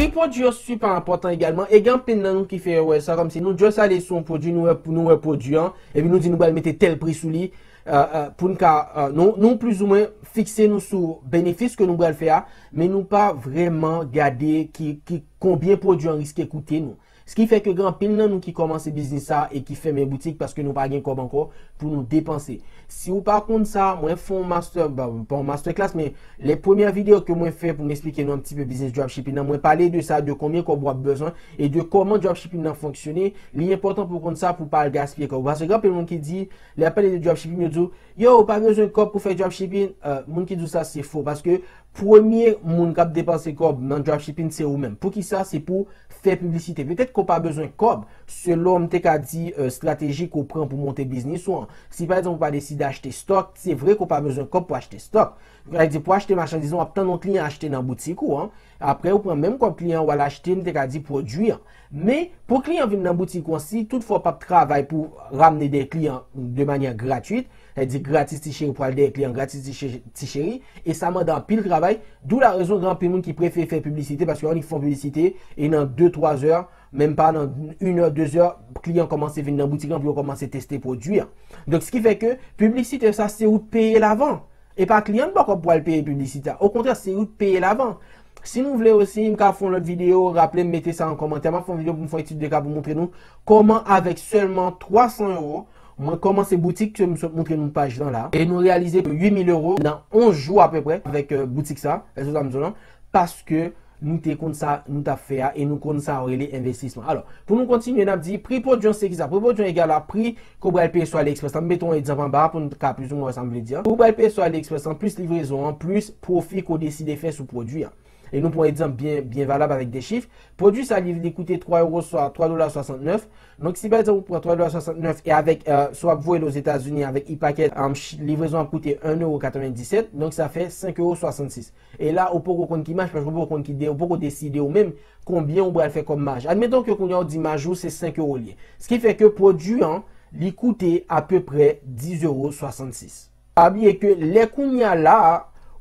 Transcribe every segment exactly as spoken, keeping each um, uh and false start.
Pri pwodui yo sipè enpòtan egalman, e gen anpil nan nou ki fè erè sa, kòmsi nou just ale sou yon pwodui, nou wè, nou wè pwodui an, epi nou di nou pral mete tèl pri sou li, euh, euh, pou n ka, euh, nou, nou plizoumwen fikse nou sou benefis ke nou pral fè a, men nou pa vrèman gade ki, ki, konbyen pwodui an riske koute nou. Sa ki fè ke gen anpil nan nou ki kòmanse biznis sa e ki fèmen boutik paske nou pa gen kòb ankò pou nou depanse. Si w pa konn sa, mwen fè yon master, bon, pa yon masterclass, men lè premyè videyo ke mwen fè pou m eksplike nou yon ti pe biznis dropshipping nan, mwen pale de sa, de konbyen kòb w ap bezwen e de kòman dropshipping nan fonksyone. Li enpòtan pou w konn sa pou w pa al gaspiye kòb ou. Paske gen anpil moun ki di, lè y ap pale de dropshipping, yo di w, yo, ou pa bezwen kòb pou fè dropshipping. Euh, moun ki di w sa, se fo. Paske premye moun k ap depanse kòb nan dropshipping, se ou menm. Poukisa? Se pou fè piblisite. Petèt ke w pa bezwen kòb, selon m te ka di, euh, estrateji ke w pran pou monte biznis ou an. Si pa egzanp ou pa deside achte stòk, se vre ke w pa bezwen kòb pou achte stòk. Sa vle di pou achte machandiz ou, w ap tann yon kliyan achte nan boutik ou an. Apre, ou pran menm kòb kliyan, w al achte, m te ka di pwodui an. Men, pou kliyan vin nan boutik ou an, si toutfwa w p ap travay pou ramne de kliyan de manyè gratwit, sa vle di gratis ti cheri pou al dèyè kliyan, gratis ti che-, ti cheri, e sa mande anpil travay, d'où la raison gen anpil moun ki prefere fè piblisite, paske annik fè yon piblisite, e nan de, twa zè, menm pa nan inè, de zè, kliyan kòmanse vin nan boutik lan pou yo kòmanse teste pwodui an. Donk, sa ki fè ke piblisite sa, se ou k peye l avan. E pa kliyan an bòkò pou al peye piblisite a. Okontrè, se ou k peye l avan. Si nou vle osi, m ka fè yon lòt videyo, raple m mete sa an kòmantè. M ap fè yon videyo pou m fè yon etid de ka pou montre nou kòman avèk sèlman twa san ewo, mwen kòmanse boutik ke m sot montre nou paj lan la. E nou reyalize ke uit mil ewo nan onz jou apeprè avèk, euh, boutik sa. Èske sa m di w lan? Paske nou te konn sa nou t ap fè a e nou konn sa yo rele envestisman. Alò, pou nou kontinye, n ap di pri pwodui an se kisa? Pri pwodui an egal a pri ke w pral peye sou AliExpress lan. M mete yon egzanp anba a pou n ka plizoumwen wè sa m vle di an. Pri w pral peye sou AliExpress lan, plis livrezon an, plis pwofi ke w deside fè sou pwodui an. E nou pran yon egzanp byen, byen valab avèk de chif. Pwodui sa, li, li koute twa ewo, swa twa dola swasantnèf. Donk, si pa egzanp ou pran twa dola swasantnèf e avèk, euh, si w ap voye l Ozetazini avèk e-package, um, ch-, livrezon ap koute en ewo katrevenndisèt, donk sa fè senk ewo swasannsis. E la, ou poko konn ki maj, paske ou poko konn ki de, ou poko deside ou menm konbyen ou pral fè kòm maj. Admeton ke kounye a ou di maj ou se senk ewo li ye. Sa ki fè ke pwodui an, li koute apeprè dis ewo swasannsis. Pa bliye ke lè kounye a la,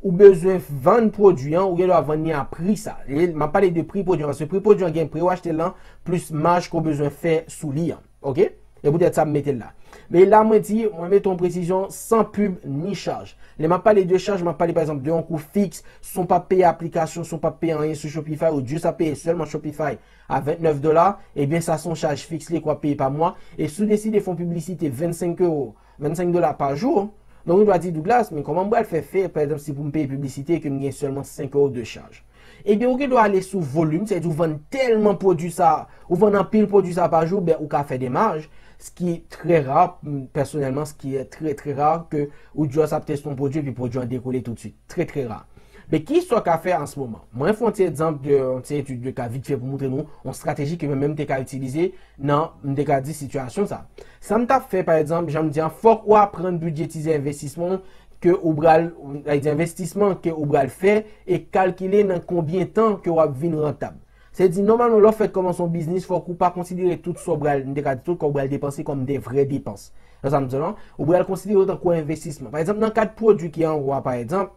ou bezwen vann pwodui an, ou gen dwa vann li a pri sa. E m ap pale de pri pwodui an, paske pri pwodui an gen pri ou achte l lan, plis maj ke w bezwen fè sou li an. Oke? E poutèt sa m mete l la. Men la, mwen di, mwen mete yon presizyon san pib ni chaj. Lè m ap pale de chaj, m ap pale, pa egzanp, de yon kou fiks, si w p ap peye aplikasyon, si w p ap peye anyen sou Shopify, ou just ap peye sèlman Shopify a vennèf dola, ebyen, sa se yon chaj fiks li ke w ap peye pa mwa. E si w deside fè yon piblisite vennsenk ewo, vennsenk dola pa jou, donk, ou dwa di, Douglas, men kòman m pral fè, fè, pa egzanp, si pou m peye piblisite ke m gen sèlman senk ewo de chaj? Ebyen, ou gen dwa ale sou volim, sa vle di ou vann tèlman pwodui sa, ou vann anpil pwodui sa pa jou, ben, ou ka fè de maj, ce qui est très rare, m, pèsonèlman, ce qui est très, très rare, ke ou just ap teste yon pwodui, epi pwodui an dekole toutswit. Trè, trè ra. Men kisa w ka fè an se moman? Mwen fè yon ti egzanp de, yon ti etid de ka vit fè pou montre nou yon estrateji ke mwen menm m te ka itilize nan, m te ka di, sitiyasyon sa. Sa m t ap fè, pa egzanp, jan m di an, fòk ou aprann bidjetize envestisman ke ou pral, sa vle di envestisman ke ou pral fè e kalkile nan konbyen tan ke w ap vin rantab. Se di, nòmalman, lè w fèk kòmanse yon biznis, fòk ou pa konsidere tout sa w pral, m te ka di tout sa w pral depanse kòm de vrè depans. Nan sa m di w lan, ou pral konsidere yo tankou envestisman. Pa egzanp, nan kad pwodui ki anwo a, pa egzanp,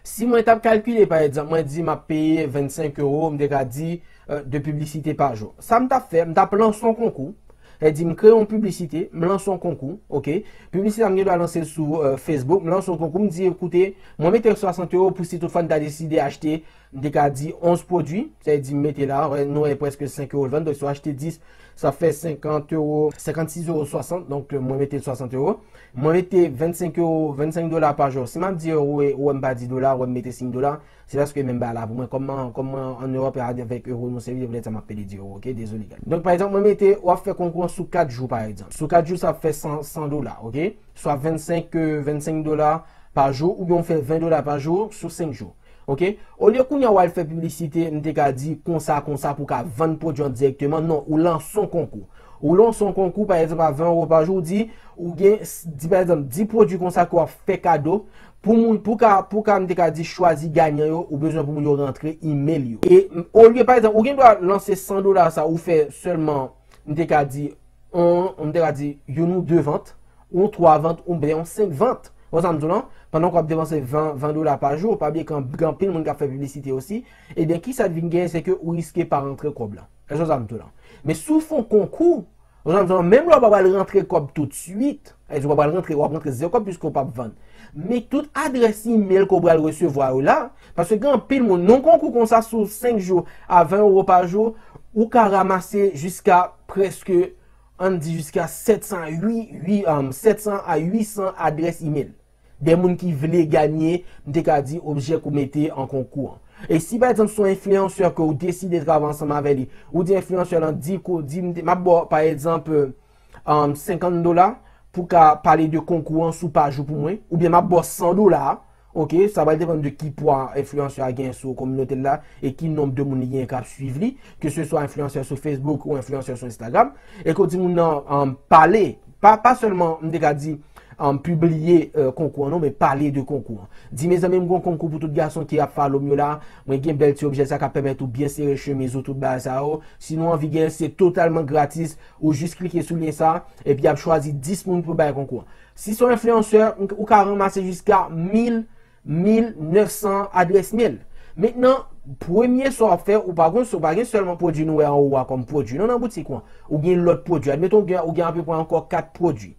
si mwen t ap kalkile, pa egzanp, mwen di m ap peye vennsenk ewo, m te ka di, euh, de piblisite pa jou. Sa m t ap fè, m t ap lanse yon konkou. Sa vle di, m kreye yon piblisite, m lanse yon konkou, oke? Piblisite a, m gen dwa lanse l sou, euh, Facebook, m lanse yon konkou, m di, ekoute, mwen mete swasant ewo pou si toutfwa n ta deside achte, m te ka di onz pwodui, sa vle di, m mete la, nou wè prèske senk ewo l vann, donk si w achte dis, sa fè senkant ewo, senkannsis ewo swasant, donk, euh, mwen mete swasant ewo. Mwen mete vennsenk ewo, vennsenk dola pa jou. Si m ap di ewo, e, ou wè m pa di dola, ou wè m mete siy dola, se paske menm bagay la pou mwen. Kòm mwen, kòm mwen ann Ewòp, e avèk ewo nou sèvi, se poutèt sa m ap pede di ewo, oke? Dezole, guys. Donk, pa egzanp, mwen mete, w ap fè konkou an sou kat jou, pa egzanp. Sou kat jou, sa ap fè san, san dola, oke? Swa vennsenk, euh, vennsenk dola pa jou, oubyen w fè ven dola pa jou sou senk jou. Oke? Olye kounye a w al fè piblisite, m te ka di konsa, konsa pou w ka vann pwodui an dirèkteman. Non, ou lanse yon konkou. Ou lanse yon konkou, pa egzanp, a ven ewo pa jou, ou di, ou gen, di pa egzanp, dis pwodui konsa ke w ap fè kado. Pou moun, pou ka, pou ka, m te ka di chwazi ganyan yo, ou bezwen pou moun yo rantre email yo. E, m, olye, pa egzanp, ou gen dwa lanse san dola sa, ou fè sèlman, m te ka di, on, m te ka di, youn ou de vant, yon twa vant, oubyen yon senk vant. Ou sa m di w lan, pandan w ap depanse ven, ven dola pa jou, pa bliye ke gen anpil moun k ap fè piblisite osi, ebyen, kisa k vin genyen, se ke ou riske pa rantre kòb lan. Èske w sa m di w lan? Men si w fè yon konkou, ou sa m di w lan, menm lè w pa pral rantre kòb toutswit, èske w pa pral rantre, w ap rantre zero kòb piske w p ap vann. Men tout adrès imèl ke w pral resevwa yo la, paske gen anpil moun, nan yon konkou konsa sou senk jou a ven euro pa jou, ou ka ranmase jiska prèske, ann di jiska sèt san a uit, uit, um, sèt san a uit san adrès imèl. De moun ki vle ganye, m te ka di, objè ke w mete an konkou an. E si pa egzanp se yon enfliyansè ke w deside travay ansanm avè li, ou di enfliyansè lan di ke, di m te, m ap ba w pa egzanp, um, senkant dola pou ka pale de konkou an sou paj ou pou mwen, oubyen m ap ba w san dola, ok, sa pral depann de ki pwa enfliyansè a genyen sou kominote l la e ki nonb de moun li genyen k ap swiv li, ke se swa enfliyansè sou Facebook ou enfliyansè sou Instagram, e ke w di moun nan, um, pale, pa, pa sèlman, m te ka di, um, pibliye, euh, konkou an, non, men pale de konkou an. Di, mezanmi, m gen yon konkou pou tout gason ki ap follow m yo la, mwen gen bèl ti objè sa k ap pèmèt ou byen sere chemiz ou, tout bagay sa yo. Si nou anvi genyen, se totalman gratis, ou jis klike sou lyen sa, epi y ap chwazi dis moun pou bay konkou an. Si se yon enfliyansè, ou ka ranmase jiska mil, mil nèf san adrès imèl. Mentnan, premye sa w ap fè, ou pa gen, ou pa gen sèlman pwodui nou wè anwo a kòm pwodui, non, nan boutik ou an. Ou gen lòt pwodui. Admeton, ou gen, ou gen apeprè ankò kat pwodui.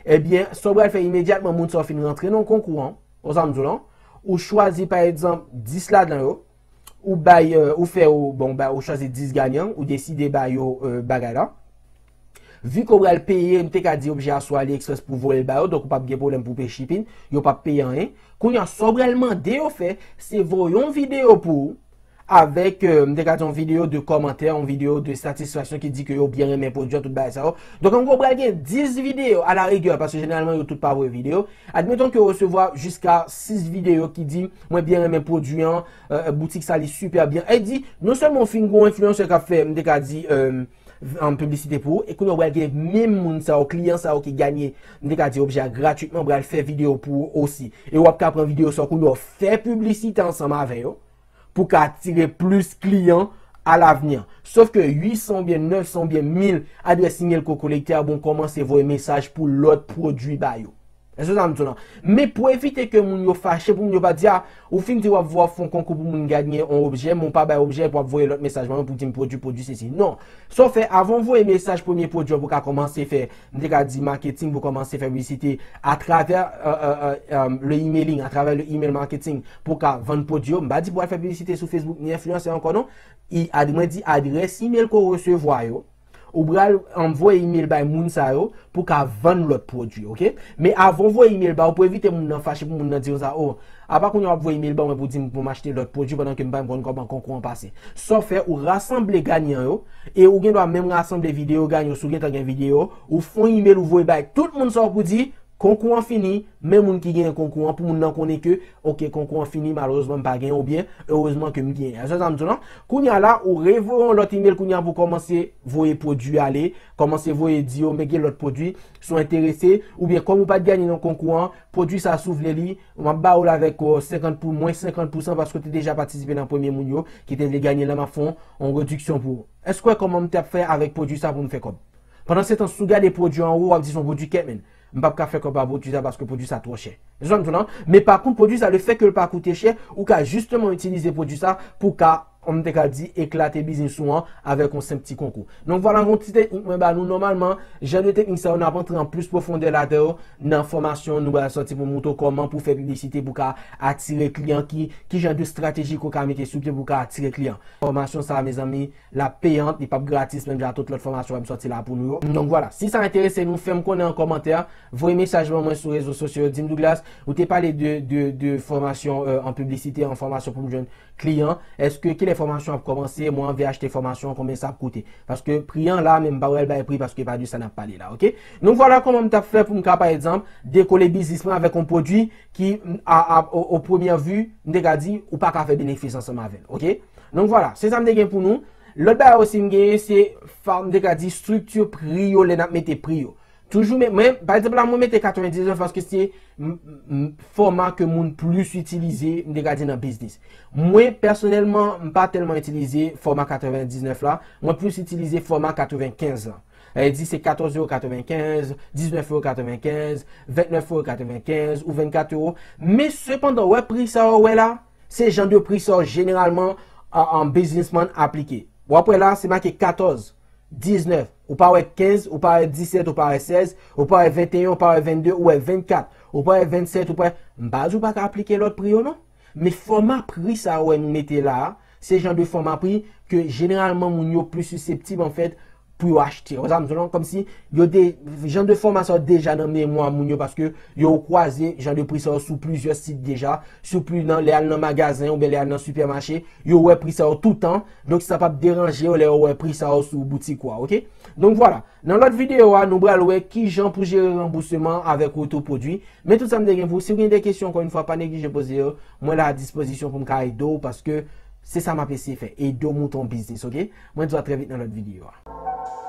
Ebyen, sa w pral fè imedyatman, moun sa yo fin rantre nan konkou an, ou sa m di w lan, ou chwazi, pa egzanp, dis ladan yo, ou bay, euh, ou fè, ou, bon, ou bay, ou chwazi dis ganyan, ou deside ba yo, euh, bagay la. Vi ke w pral peye, m te ka di objè a sou AliExpress pou voye l ba yo, donk ou p ap gen pwoblèm pou peye shipping, yo p ap peye anyen. Kounye a, sa w pral mande yo fè, se voye yon videyo pou ou, avèk, euh, m te ka di yon videyo de kòmantè, yon videyo de satisfaksyon ki di ke yo byen renmen pwodui an, tout bagay sa yo. Donk, an gwo, w pral gen dis videyo, a la rigè, paske jeneralman, yo tout pa voye videyo. Admeton ke w resevwa jiska sis videyo ki di, mwen byen renmen pwodui an, euh, boutik sa li sipè byen. E di, non sèlman w fin gen yon enfliyansè k ap fè, m te ka di, euh, an piblisite pou ou, e kounye a w pral gen menm moun sa yo, kliyan sa yo ki ganye, m te ka di, objè a gratitman, pral fè videyo pou ou osi. E w ap ka pran videyo sa yo, kounye a w fè piblisite ansanm avè yo, pou ka atire plis kliyan alavni. Sof ke uit san oubyen nèf san oubyen mil adrès imèl ke w kolekte a, bon, kòmanse voye mesaj pou lòt pwodui ba yo. Èske sa m di w lan? Men pou evite ke moun yo fache, pou moun yo pa di, a, ou fin di w ap, w ap fè yon konkou pou moun ganye yon objè, men w pa bay objè, epi w ap voye lòt mesaj ban mwen pou di m pwodui, pwodui sesi. Non. Sa w fè, avan w voye mesaj premye pwodui an pou w ka kòmanse fè, m te ka di maketing, pou w kòmanse fè piblisite atravè, euh, euh, euh, euh, le emailing, atravè le email marketing, pou w ka vann pwodui yo. M pa di pou w al fè piblisite sou Facebook, ni enfliyansè ankò, non. I, ad-, mwen di adrès imèl ke w resevwa yo, ou pral anvoye imèl bay moun sa yo pou ka vann lòt pwodui, ok? Men avan w voye imèl ba yo, pou evite moun nan fache, pou moun nan di konsa, o, apa kounye a w ap voye imèl ban mwen pou di m pou m achte lòt pwodui pandan ke m pa menm konn kòman konkou an pase. Sa w fè, ou rasanble ganyan yo, e ou gen dwa menm rasanble videyo ganyan yo, si w gentan gen videyo, ou fè yon imèl, ou voye bay tout moun sa yo pou di, konkou an fini, men moun ki genyen konkou an, pou moun nan konnen ke, ok, konkou an fini, malerezman, m pa genyen, oubyen, erezman ke m genyen. Èske sa m di w lan? Kounye a la, ou revoye yon lòt imèl kounye a pou kòmanse voye pwodui ale, kòmanse voye di yo, men gen lòt pwodui, si w enterese, oubyen kòm ou pa t ganye nan konkou an, pwodui sa si w vle li, m ap ba ou l avèk, euh, senkant pou, mwens senkant pousan paske w te deja patisipe nan premye moun yo ki te vle ganye l la, m ap fè yon, yon rediksyon pou ou. Èske w wè kòman m t ap fè avèk pwodui sa pou m fè kòb? Pandansetan, si w gade pwodui an wo, w ap di se yon pwodui kèk, men m p ap ka fè kòb a pwodui sa paske pwodui sa twò chè. Èske sa m di w lan? Men pa kont, pwodui sa, le fè ke l pa koute chè, ou ka jisteman itilize pwodui sa pou w ka, m te ka di, eklate biznis ou an avèk yon senp ti konkou. Donk, vwala yon ti teknik mwen ba nou. Nòmalman, jan de teknik sa yo, n ap antre an plis pwofondè ladan yo nan fòmasyon nou pral sòti pou montre w kòman pou fè piblisite pou w ka atire kliyan, ki, ki jan de estrateji ke w ka mete sou pye pou w ka atire kliyan. Fòmasyon sa, mezanmi, l ap peyant, li p ap gratis, menm jan ak tout lòt fòmasyon m sòti la pou nou yo. Donk vwala, si sa enterese nou, fè m konnen an kòmantè, voye mesaj ban mwen sou rezo sosyo yo, di m, Douglas, ou te pale de, de, de fòmasyon, euh, an piblisite, an fòmasyon pou m jwenn kliyan. Èske kilè fòmasyon ap kòmanse? Mwen anvi achte fòmasyon an, konbyen sa ap koute? Paske pri an la, men m pa wè l bay pri paske pa de sa n ap pale la, ok? Donk vwala kòman m t ap fè pou m ka, pa egzanp, dekole biznis mwen avèk yon pwodui ki, a, a, o, o premyè vi, m te ka di, ou pa ka fè benefis ansanm avè l, ok? Donk vwala, se sa m te gen pou nou. Lòt bagay osi m genyen, se, fa, m te ka di, estrikti pri yo lè n ap mete pri yo. Toujou, men, mwen, pa egzanp la, mwen mete katrevendiznèf paske se m, m, fòma ke moun plis itilize, m te ka di, nan biznis. Mwen, pèsonèlman, m pa tèlman itilize fòma katrevendiznèf la, mwen plis itilize fòma katrevenkenz la. Sa vle di se katòz ewo katrevenkenz, diznèf ewo katrevenkenz, vennèf ewo katrevenkenz ou vennkat ewo. Men sepandan, wè pri sa yo wè la, se jan de pri sa yo jeneralman an, an biznisman aplike. W ap wè la, se make katòz, diznèf, ou pa wè kenz, ou pa wè disèt, ou pa wè sèz, ou pa wè venteyen, ou pa wè vennde, ou wè vennkat, ou pa wè vennsèt, ou pa wè, m pa di w pa ka aplike lòt pri yo non. Men fòma pri sa yo wè nou mete la a, se jan de fòma pri ke jeneralman moun yo pli siseptib anfèt pou yo achte. Ou sa m di w non, kòmsi yo de, jan de fòma sa yo deja nan memwa moun yo paske yo kwaze jan de pri sa yo sou plizyè sit deja, sou pli nan lè al nan magazen oubyen lè al nan sipèmache, yo wè pri sa yo toutan, donk sa p ap deranje yo lè yo wè pri sa yo sou boutik ou a, oke? Donk vwala, nan lòt videyo a, nou pral wè kijan pou jere ranbousman avèk retou pwodui. Men tout sa m te gen pou ou, si w gen de kesyon, ankò yon fwa, pa neglije poze yo. Mwen la a dispozisyon pou m ka ede w, paske se sa m ap eseye fè, ede w monte yon biznis, oke? Mwen di w a trè vit nan lòt videyo a.